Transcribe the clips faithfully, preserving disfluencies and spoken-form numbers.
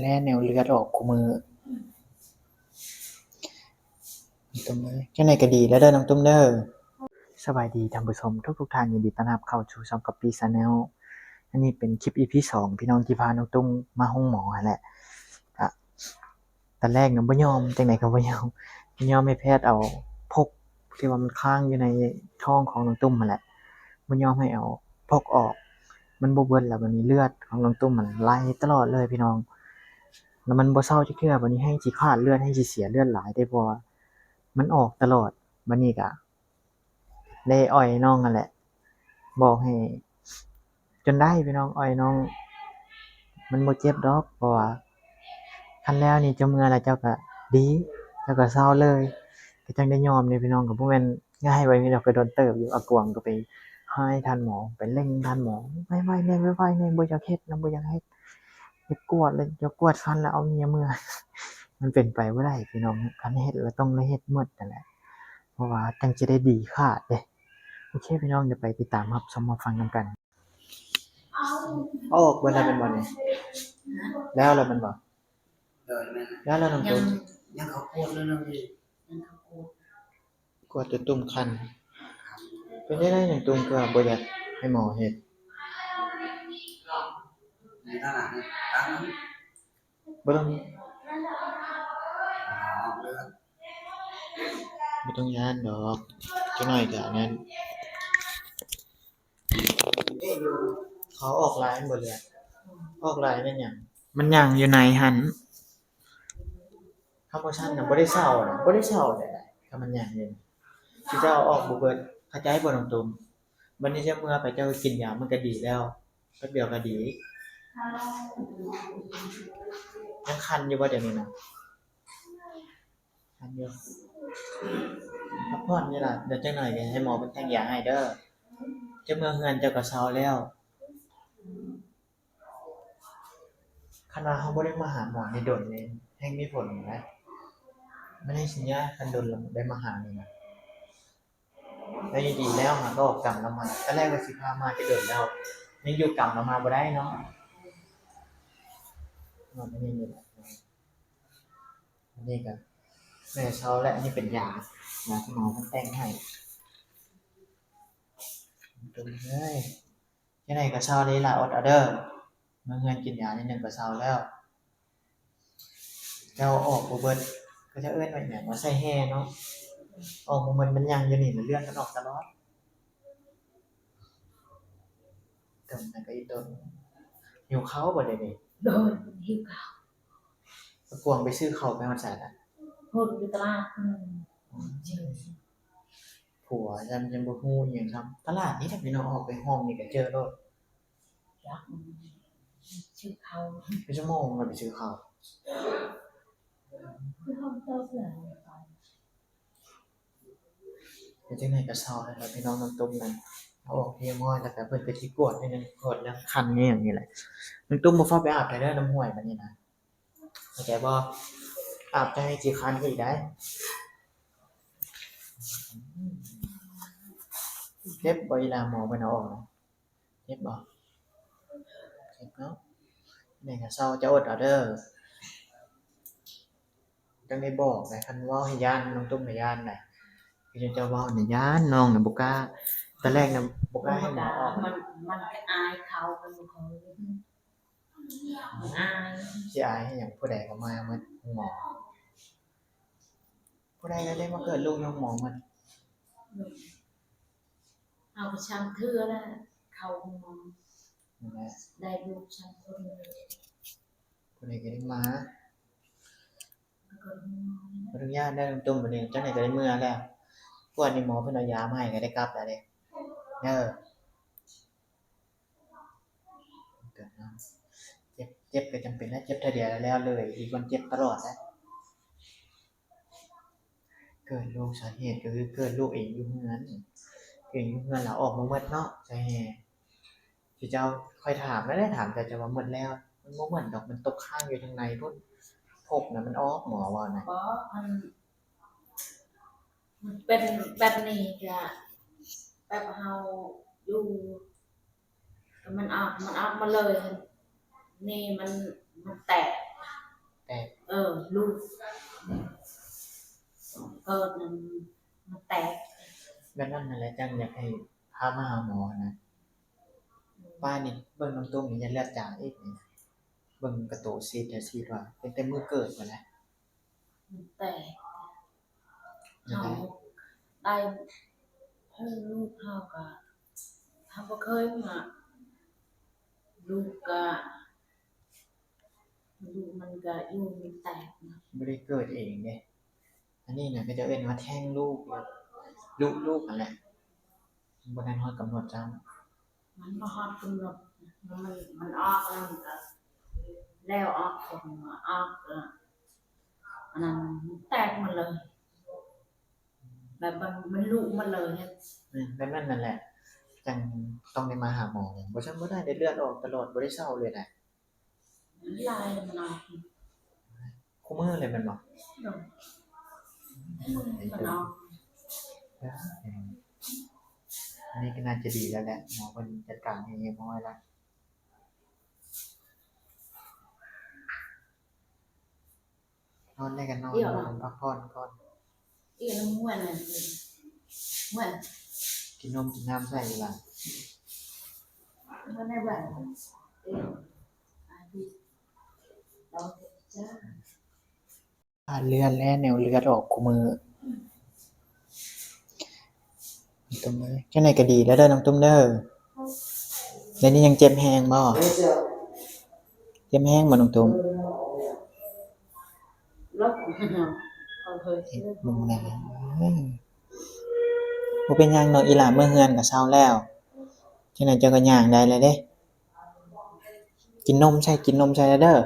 แล่แนวเลือดออกคู่มื้อ น้องตุ้มเอ้ย จั่งใด๋ก็ดีแล้วเด้อน้องตุ้มเด้อ สบายดีท่านผู้ชมทุกๆท่าน ยินดีต้อนรับเข้าสู่ช่องก๊อปปี้แชนแนล อันนี้เป็นคลิป อีพี สอง พี่น้อง ที่พาน้องตุ้มมาโรงหมอหั้นแหละ ก็ตอนแรกน่ะบ่ยอม จั่งใด๋ก็บ่ยอม บ่ยอมให้แพทย์เอาพกที่ว่ามันค้างอยู่ในท้องของน้องตุ้มหั้นแหละ บ่ยอมให้เอาพกออก มันบ่เบิด แล้วบัดนี้เลือดของน้องตุ้มมันไหลตลอดเลยพี่น้อง แล้วมันบ่เซาจักเทื่อ บัดนี้แฮ่งสิขาดเลือด แฮ่งสิเสียเลือดหลายเด้ เพราะว่ามันออกตลอด บัดนี้ก็ได้อ่อยน้องหั้นแหละ บอกให้ จนได้พี่น้อง อ่อยน้อง มันบ่เจ็บดอก เพราะว่าคันแล้วนี่เจ้าเมือแล้วเจ้าก็ดี เจ้าก็เซาเลย ก็จั่งได้ยอมนี่พี่น้อง ก็บ่แม่นง่ายไว้นี่ดอก ก็โดนเติบอยู่ อากวงก็ไปฮ้ายท่านหมอ ไปเร่งท่านหมอ ไวๆแหน่ ไวๆแหน่ บ่อยากเฮ็ดนะ บ่อยากเฮ็ด อย่ากวดเลย อย่ากวดคันแล้วเอาเมียเมือ มันเป็นไปบ่ได้พี่น้อง คันเฮ็ดแล้วต้องได้เฮ็ดหมดนั่นแหละ เพราะว่าจั่งสิได้ดีขาดเด้ โอเคพี่น้อง เดี๋ยวไปติดตามรับชมรับฟังนำกัน ออกเบิดแล้วแม่นบ่นี่ แล้วแล้วแม่นบ่ โดยแม่น แล้วแล้วน้อง ยัง ตุ้ม ยังเขากวดแล้วนะพี่ ยังเขากวด กวดจนตุ้มคัน เป็นได้ได๋น้องตุ้มคือว่าบ่อยากให้หมอเฮ็ด ในขณะนี้ บ่ต้อง บ่ต้องย้านดอก จักหน่อยก็อันนั้น เขาออกหลายแม่นบ่เลือด ออกหลายแม่นหยัง มันยังอยู่ในหั้น คันบ่ซั้นน่ะบ่ได้เซานะ บ่ได้เซาได้ คันมันยังอยู่ สิเจ้าเอาออกบ่เบิด เข้าใจบ่น้องตุ้ม บัดนี้เจ้าเมือไปเจ้าก็กินยามันก็ดีแล้ว แป๊บเดียวก็ดี ยังคันอยู่บ่เดี๋ยวนี้นะ คันอยู่ พักผ่อนนี่ล่ะ เดี๋ยวจักหน่อยก็ให้หมอเพิ่นแต่งยาให้เด้อ เจ้าเมือเฮือนเจ้าก็เซาแล้ว คันว่าเฮาบ่ได้มาหาหมอนี่โดนนี่ แฮ่งมีผลนะ มันแฮ่งสิยาก คันโดนแล้วได้มาหานี่นะ แล้วอยู่ดีแล้วหาก็ออกกำแล้วมา ตอนแรกว่าสิพามาแต่โดนแล้ว ยังอยู่กำแล้วมาบ่ได้เนาะ อันนี้นี่แหละ อันนี้ก็แม่เซาแล้ว อันนี้เป็นยา ยาที่หมอเพิ่นแต่งให้ ตุ้มเอ้ย จั่งใด๋ก็เซาเลยล่ะ อดเอาเด้อ มาเฮือนกินยานิดหนึ่งก็เซาแล้ว เจ้าออกบ่เบิด เขาเจ้าเอิ้นว่าหยัง ว่าใส่แห่เนาะ ออกบ่เบิด มันยังอยู่นี่ แล้วเลือดมันออกตลอด ตรงนั้นก็อีกตน หิวข้าวบ่เดี๋ยวนี้ โดย หิวข้าว กวงไปซื้อข้าวไปฮอดไสน่ะ พุ้นอยู่ตลาด อืม อืม ผัวจำยังบ่ฮู้อิหยังซ้ำ ตลาดนี่แหละพี่น้อง ออกไปห้องนี่ก็เจอโลด จัก ซื้อข้าว ไปชั่วโมงแล้วไปซื้อข้าว คือห้องเจ้าเสือ เป็นจั่งใด๋ก็เซาแล้วล่ะพี่น้อง น้องตุ้มนั่น เอาออกเรียบร้อยแล้วก็เพิ่นก็สิกวดนิดนึง กวดเรื่องคันนี่อย่างนี้แหละ น้องตุ้มบ่ฟ้าวไปอาบไผเด้อ น้ำห้วยบัดนี้นะ เข้าใจบ่ อาบจะให้สิคันอีกได้ เจ็บบ่อีหล่า หมอเพิ่นเอาออกนะ เจ็บบ่ เจ็บเนาะ นี่ก็เซา จะอดเอาเด้อ ต้องได้บอกนะ คันเว้าให้ย้าน น้องตุ้มให้ย้านนะ คือเจ้าเว้าเนี่ยย้าน น้องน่ะบ่กล้า ตอนแรกน่ะบ่กล้าให้หมอออก มัน มันก็อายเขา มันบ่เขา มันอาย สิอายให้หยัง ผู้ใดก็มาหมด หมอ ผู้ใดก็ได้มาเกิดลูกอยู่หมอหมด เอาไปช่างเทื่อแล้ว เขาหมอ นั่นแหละ ได้ลูกช่างคนเลย ผู้ใดก็ได้มา แล้วก็หมอ บ่ต้องย้านได้ ตุ้มบัดนี้ จั่งใด๋ก็ได้เมือแล้ว กวดนี่หมอเพิ่นเอายามาให้ก็ได้กลับแล้วเด้ เด้อ เจ็บ เจ็บก็จำเป็นแล้ว เจ็บเทื่อเดียวแล้วแล้วเลย อีกวันเจ็บตลอดแล้ว เกิดลูก สาเหตุก็คือเกิดลูกเองอยู่เฮือน เองอยู่เฮือนแล้วออกมาหมดเนาะ สาเหตุ ที่เจ้าค่อยถามแล้วได้ถาม แต่เจ้าว่าหมดแล้ว มันบ่หมดดอก มันตกค้างอยู่ทางในพุ้น พกน่ะมันออก หมอว่านะ บ่ มัน มันเป็นแบบนี้จ้ะ แบบเฮาอยู่ มันออก มันออกมาเลย นี่มัน มันแตก เออ ลูกเกิดนั่นมันแตก แบบนั้นนั่นแหละ จั่งอยากให้พามาหาหมอนะ ป้านี่เบิ่งน้องตุ้มนี่ อย่าเลือดจางอีกนี่นะ เบิ่งกระโตซีดอย่าซีดว่า เป็นแต่มื้อเกิดมาแล้ว มันแตก เฮาได้ เออ ลูกเฮาก็ เฮาบ่เคยมา ลูกก็ ลูกมันก็อยู่มันแตกนะ บ่ได้เกิดเองเด้ อันนี้นะเขาเจ้าเอิ้นว่าแท้งลูก ลูก ลูกนั่นแหละ บ่ทันฮอดกำหนดจ้ำ มันบ่ฮอดกำหนด มัน มันออกแล้วมันก็แล้วออก ออก เออ อันนั้นมันแตกหมดเลย แบบมัน มันลุหมดเลยเนี่ย อืม แบบนั้นนั่นแหละ จั่งต้องได้มาหาหมอ บ่ซั้นบ่ได้ ได้เลือดออกตลอด บ่ได้เซาเลยนะ มันลายมันออก คู่มื้อเลยแม่นบ่ เนาะ มันออก อันนี้ก็น่าจะดีแล้วแหละ หมอเพิ่นจัดการให้เรียบร้อยแล้ว นอนได้ก็นอน เดี๋ยว พักผ่อนก่อน อีกแล้วม่วนน่ะ ม่วน กินนมกินน้ำใส่เวลา ม่วนได้บ่ เออ อาทิตย์ เราจ้า ขาดเลือดและแนวเลือดออกคู่มื้อ น้องตุ้มเอ้ย จั่งใดก็ดีแล้วเด้อน้องตุ้มเด้อ เดี๋ยวนี้ยังเจ็บแฮงบ่ เจ็บแฮงบ่น้องตุ้ม แล้ว เอาเถอะ เบิ่งแหน่ บ่เป็นหยังดอก อีหล่าเมือเฮือนก็เซาแล้ว จั่งใดเจ้าก็ย่างได้แล้วเด้ กินนมใส่ กินนมใส่แล้วเด้อ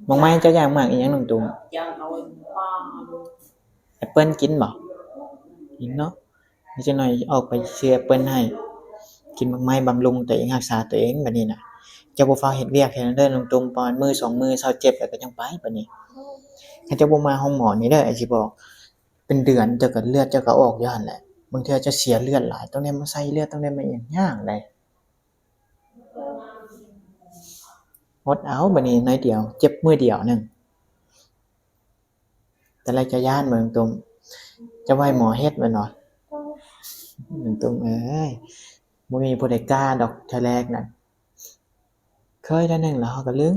หมากไม้เจ้าย่างหมากอีหยังน้องตุ้ม ย่างเอา แอปเปิ้ลกินบ่ กินเนาะ นี่จักหน่อยออกไปซื้อแอปเปิ้ลให้ กินหมากไม้บำรุงตัวเอง รักษาตัวเองบัดนี้น่ะ เจ้าบ่ฟ้าวเฮ็ดเวียกให้เด้อน้องตุ้ม ประมาณมื้อสองมื้อเซาเจ็บแล้วก็จั่งไปบัดนี้ ถ้าเจ้าบ่มาห้องหมอนี่เด้อ อ้ายสิบอก เป็นเดือนเจ้าก็เลือดเจ้าก็ออกอยู่หั่นแหละ บางเทื่อเจ้าเสียเลือดหลาย ต้องได้มาใส่เลือด ต้องได้มาอิหยัง ยากใด อดเอาบัดนี้หน่อยเดียว เจ็บมื้อเดียวหนึ่ง แต่ละจะย้านเบิ่งตุ้ม จะไหว้หมอเฮ็ดแม่นบ่ เบิ่งตุ้มเอ้ย บ่มีผู้ใดกล้าดอกเทื่อแรกนั่น เคยเทื่อหนึ่งแล้วเฮาก็ลึง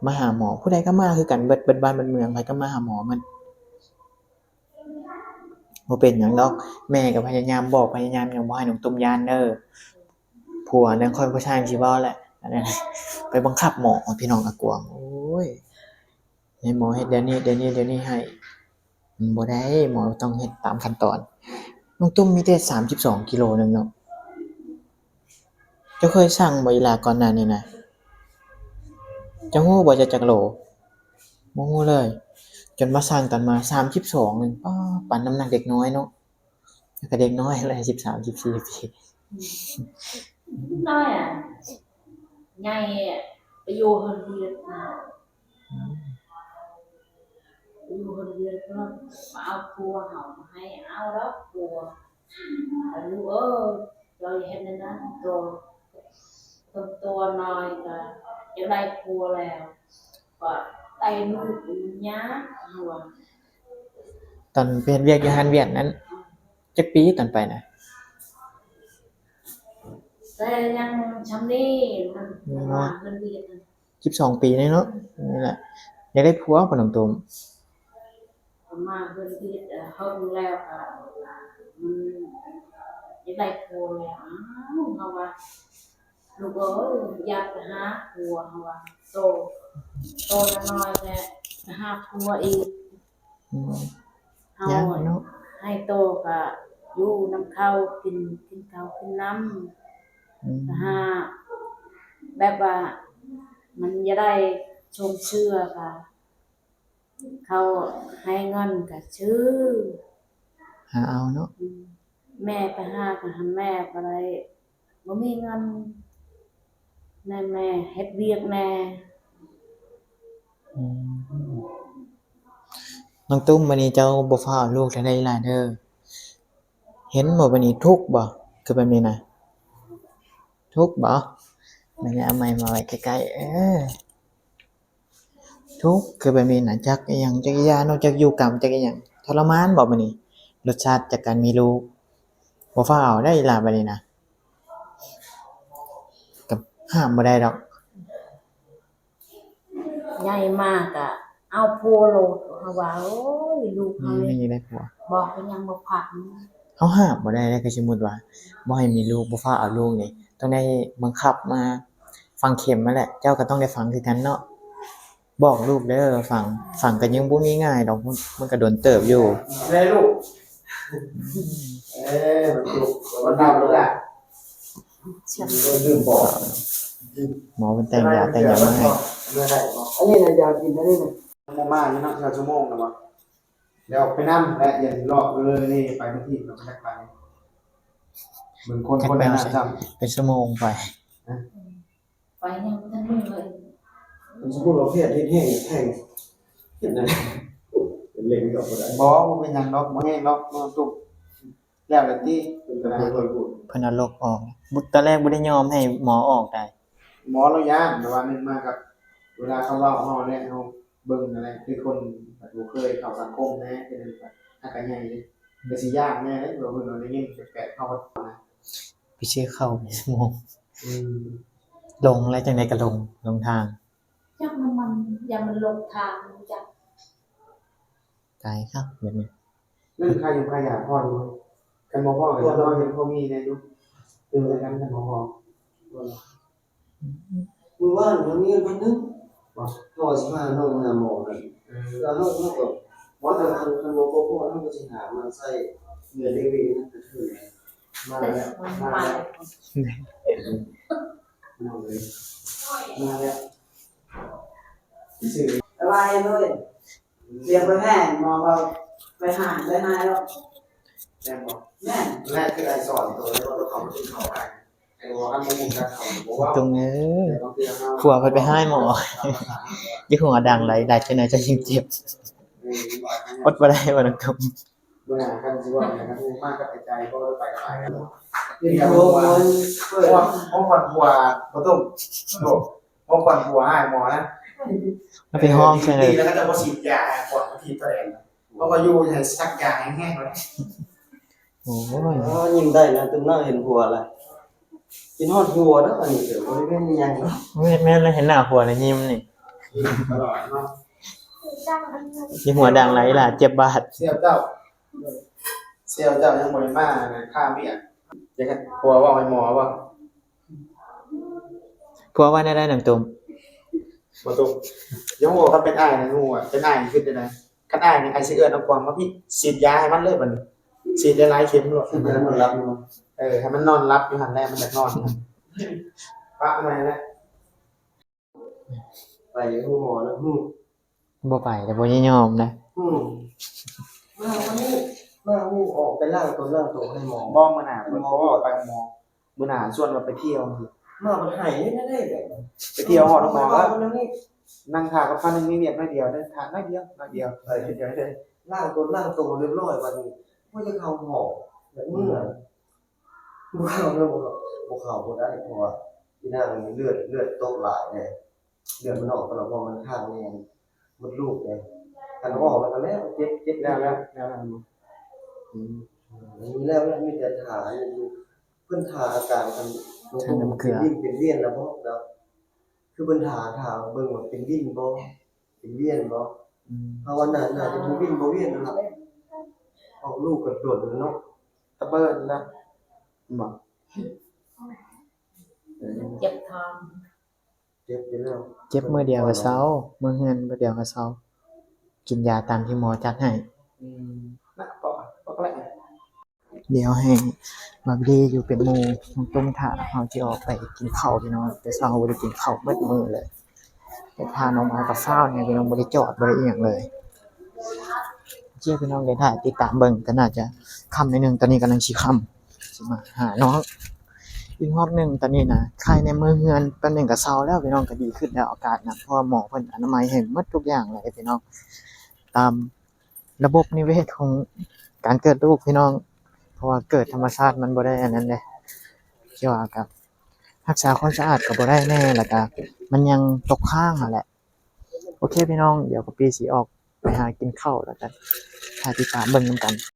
มาหาหมอ ผู้ใดก็มาคือกัน เบิด เบิดบ้านเบิดเมือง ไผก็มาหาหมอหมด บ่เป็นหยังดอก แม่ก็พยายามบอก พยายามหยัง บ่ให้น้องตุ้มย้านเด้อ ผัวนั่นค่อยผู้ชายสิเว้าแหละ อันนั้น ไปบังคับหมอ พี่น้อง อากวง โอ้ย ให้หมอเฮ็ดเดี๋ยวนี้ เดี๋ยวนี้ เดี๋ยวนี้ให้ มันบ่ได้ หมอต้องเฮ็ดตามขั้นตอน น้องตุ้มมีแต่สามสิบสองกิโลหนึ่งเนาะ เจ้าเคยชั่งบ่อีหล่าก่อนหน้านี้นะ เจ้าฮู้บ่เจ้าจักโล บ่ฮู้เลย จนมาชั่งตอนมาสามสิบสองหนึ่ง ป๊าด ปานน้ำหนักเด็กน้อยเนาะ แล้วก็เด็กน้อยเลย สิบสาม สิบสี่ปี น้อยอะ ใหญ่อะ ไปอยู่เฮือนเวียดนะ อืม ไปอยู่เฮือนเวียดก็มาเอาผัวเฮามาให้ เอาดอกผัว แต่ลูกเอ้ย เจ้าอย่าเฮ็ดแนวนั้น ตัว ตัว ตัวน้อยก็อยากได้ผัวแล้ว ก็ได้ลูกมันยาก เฮาว่า ตอนไปเฮ็ดเวียกอยู่เฮือนเวียดนั้น จักปีตอนไปนะ แต่ยังช่ำนี้มัน อืม ว่าเฮือนเวียดนะ สิบสองปีนี่เนาะ นี่แหละ อยากได้ผัวปะน้องตุ้ม มาเฮือนเวียด เอ่อ เฮิงแล้วก็ มันอยากได้ผัวแล้ว อ้าว เฮาว่า ลูกเอ้ย อยากไปหาผัว เฮาว่า โต โตน้อยแท้ ไปหาผัวอีก อืม เฮา ยังเนาะ ให้โตก็อยู่นำเขา กิน กินข้าวกินน้ำ อืม หา แบบว่า มันจะได้ชมเชื่อค่ะ เขาให้เงินก็ซื้อ หาเอาเนาะ อืม แม่ไปหาก็หาแม่บ่ได้ บ่มีเงิน แม่ แม่เฮ็ดเวียกแน่ อืม น้องตุ้ม บัดนี้เจ้าบ่ฟ้าวเอาลูกเทื่อใดหลายเด้อ เห็นบ่ บัดนี้ทุกข์บ่ คือแบบนี้นะ ทุกข์บ่ บัดนี้เอาไมค์มาไว้ใกล้ๆ เออ ทุกข์คือแบบนี้นะ จักอิหยัง จักยาเนาะ จักอยู่กรรม จักอิหยัง ทรมานบ่บัดนี้ รสชาติจากการมีลูก บ่ฟ้าวเอาได้อีหล่าบัดนี้นะ ก็ห้ามบ่ได้ดอก ใหญ่มากอะ เอาผัวโลด เฮาว่า โอ้ย ลูก อื เฮาม นี่ นี่ได้ผัว บอกก็ยังบ่พัก เฮาห้ามบ่ได้เด้ คือสมมุติว่าบ่ให้มีลูก บ่ฟ้าวเอาลูกนี่ ต้องได้บังคับมาฝังเข็มนั่นแหละ เจ้าก็ต้องได้ฝังคือกันเนาะ บอกลูกเด้อ ฝัง ฝังก็ยังบ่มีง่ายดอก มัน มันก็โดนเติบอยู่ ได้ลูก เอ้ย มันลูก มันเน่าแล้วล่ะ เสียง ลืมบอก หมอเพิ่นแต่งยาแต่งหยังมาให้ อันนี้นะ ยากินอันนี้นะ มาม่าอยู่เนาะ เช้าชั่วโมงแล้วบ่ แล้วไปนำ และอย่าเลาะเลยนี่ ไปบางทีก็บ่อยากไป เหมือนคน จัก คน ไป นั้น เอาใส่ น่ะ เป็นชั่วโมงไป ฮะ ไปยังบ่ทันมื้อเลย เป็นชั่วโมง เราเครียดเฮ็ดแห้งแห้ง เฮ็ดหยัง เป็นเล่นก็บ่ได้ บ่ บ่เป็นหยังดอก บ่แห้งดอก บ่ตุก แล้วละติ เป็นกระดาษ เพิ่นเอาลกออก บุ ตอนแรกบ่ได้ยอมให้หมอออกได้ หมอลาวย้าน แต่ว่าหนึ่งมากับ เวลาเขาเว้าเฮาและเฮาเบิ่งนั่นแหละ คือคนบ่เคยเข้าสังคมแหน่ เป็นจั่งซั้น หากะใหญ่เด้ ก็สิย้านแหน่เด้ ว่าเพิ่นว่าได้ยินแปลกๆ เข้ามานะ ไปซื้อข้าวไปสมอง อืม ลงแล้วจั่งใด๋ก็ลง ลงทาง จักมัน มัน อย่ามันลงทาง จัก ตายครับ แบบนี้ นั่นค่าอยู่ค่ายาพออยู่ คันบ่พอก็ยังรอเห็นพอมีแหน่อยู่ เออ คัน คันบ่พอ มื้อวานเฮามีเงินพันหนึ่ง บ่ เฮาว่าสิพาน้องไปหาหมอนั่น เออ แล้วเฮา เฮาก็ บ่ แต่คัน คันบ่พอ เฮาก็สิหามาใส่เงินเดบิตนั่นก็คือ มาแล้ว มาแล้ว มาเลย มาแล้ว ซื้อ สบายเลย เดี๋ยวไปแพง หมอว่าไปหา ไปหาแล้ว แม่นบ่ แม่น แรกคือไอ้สอนตัวนี้ว่าเขาไปกินข้าวไอ้ ไอ้บอกว่ามันบ่ฮู้จักเขา บอกว่า ตรงเอ้ย เดี๋ยวบางทีเฮา ผัวเพิ่นไปหาหมอ อย่าหัวดังหลาย หลายเทื่อหน่อยจะยิ่งเจ็บ เออ อดบ่ได้ว่าน้องตุ้ม เบิ่งหากันสิว่าหยังกัน มากกับใจ บ่ได้ไปกับใครกันเนาะ เป็นโรคมันเปิด เพราะว่า เพราะว่าผัวบ่ต้อง โรค ของขวัญผัวให้หมอนะ มันไปห้องใส่เลย ดีแล้วก็จะบ่ฉีดยาให้ปวดทีแถลง เพราะว่าอยู่ให้สักยาแห้งๆเลย โอ้ย อ๋อ ยิ้มได้นะ ตุ้มเนาะ เห็นผัวละ กินฮอดผัวเนาะ อันนี้เดี๋ยวบ่ได้เป็นอิหยังเนาะ แม่น แม่นแล้ว เห็นหน้าผัวแล้วยิ้มนี่ ยิ้มตลอดเนาะ มีหัวดังหลายล่ะ เจ็บบาด เสี่ยวเจ้า เสี่ยวเจ้ายังบ่ได้มาเลย ค่าเวียก อยากให้ผัวเว้าให้หมอบ่ ผัวว่าแนวใด๋น้องตุ้ม บ่ตุ้ม อย่าฮู้ว่าคันเป็นอ้ายนะ ฮู้ว่าเป็นอ้ายนี่คิดได้ใด๋ คันอ้ายนี่อ้ายสิเอิ้นเอากวางมาพี้ ฉีดยาให้มันเลยบัดนี้ ฉีดหลายๆเข็มโลด ให้มันนอนหลับอยู่ เออ ให้มันนอนหลับอยู่หั่นแหละ มันอยากนอน ปะมันแหละ ไปอยู่หมอนะ อืม บ่ไป แต่บ่ยอมนะ อืม มาวันนี้ มาอู้ ออกไปล้างตนล้างตัวให้หมอ บ่ มื้อหน้า ให้หมอ เพิ่นบอกว่าไปหาหมอ มื้อหน้าชวนว่าไปเที่ยว มามันหายได้ได้เลย ไปเที่ยวฮอดหมอ มาวันนี้ นั่งถ่ากับพันหนึ่ง มีเวียกน้อยเดียวเด้อ ถ่าน้อยเดียว น้อยเดียว ไปเดี๋ยวเด้อ ล้างตนล้างตัวเรียบร้อยวันนี้ บ่จะเข้าหมอ แบบเมื่อย บ่เข้าแล้ว บ่เข้า บ่เข้าบ่ได้ เพราะว่าอีนางนี่เลือด เลือดตกหลายแน่ เลือดมันออกตลอด เพราะมันข้างแน่ มดลูกแน่ คันออกแล้วก็แล้ว เจ็บ เจ็บ แล้ว แล้ว แล้ว แล้ว อืม อันนี้แล้ว แล้วมีแต่ถ่าอยู่ เพิ่นถ่าอาการกัน ถ่าน้ำเกลือ เป็นวินเป็นเวียนแล้วบ่ แล้ว คือเพิ่นถ่า ถ่าเบิ่งว่าเป็นวินบ่ เป็นเวียนบ่ อืม ภาวนา น่าจะบ่วินบ่เวียนนั่นล่ะ ออกลูกก็โดนแล้วเนาะ ตะเบิดแล้ว บ่ เจ็บท้อง เจ็บอยู่แล้ว เจ็บมื้อเดียวก็เซา มื้อเฮือนมื้อเดียวก็เซา กินยาตามที่หมอจัดให้ อืม นะ ปอก ปอกแล้ว เดี๋ยวให้บาร์บี้อยู่เป็นหมู่น้องตุ้มถ่า เฮาสิออกไปกินข้าวพี่น้อง แต่เช้าบ่ได้กินข้าวเบิดมื้อเลย ไปพาน้องมากับฟ้าวเนี่ยพี่น้อง บ่ได้จอดบ่ได้อิหยังเลย โอเคพี่น้อง เดี๋ยวถ่ายติดตามเบิ่ง ก็น่าจะค่ำนิดนึง ตอนนี้กำลังสิค่ำ สิมาหาน้องอีกรอบหนึ่ง ตอนนี้นะ ไข้ในมือเฮือนแป๊บหนึ่งก็เซาแล้วพี่น้อง ก็ดีขึ้นแล้วอาการนะ เพราะว่าหมอเพิ่นอนามัยให้หมดทุกอย่างเลยพี่น้อง ตามระบบนิเวศของการเกิดลูกพี่น้อง เพราะว่าเกิดธรรมชาติมันบ่ได้อันนั้นเด้ ที่ว่ากับรักษาความสะอาดก็บ่ได้แน่ แล้วก็มันยังตกค้างหั้นแหละ โอเคพี่น้อง เดี๋ยวกะปี้สิออกไปหากินข้าวแล้วกัน ถ้าติดตามเบิ่งนำกัน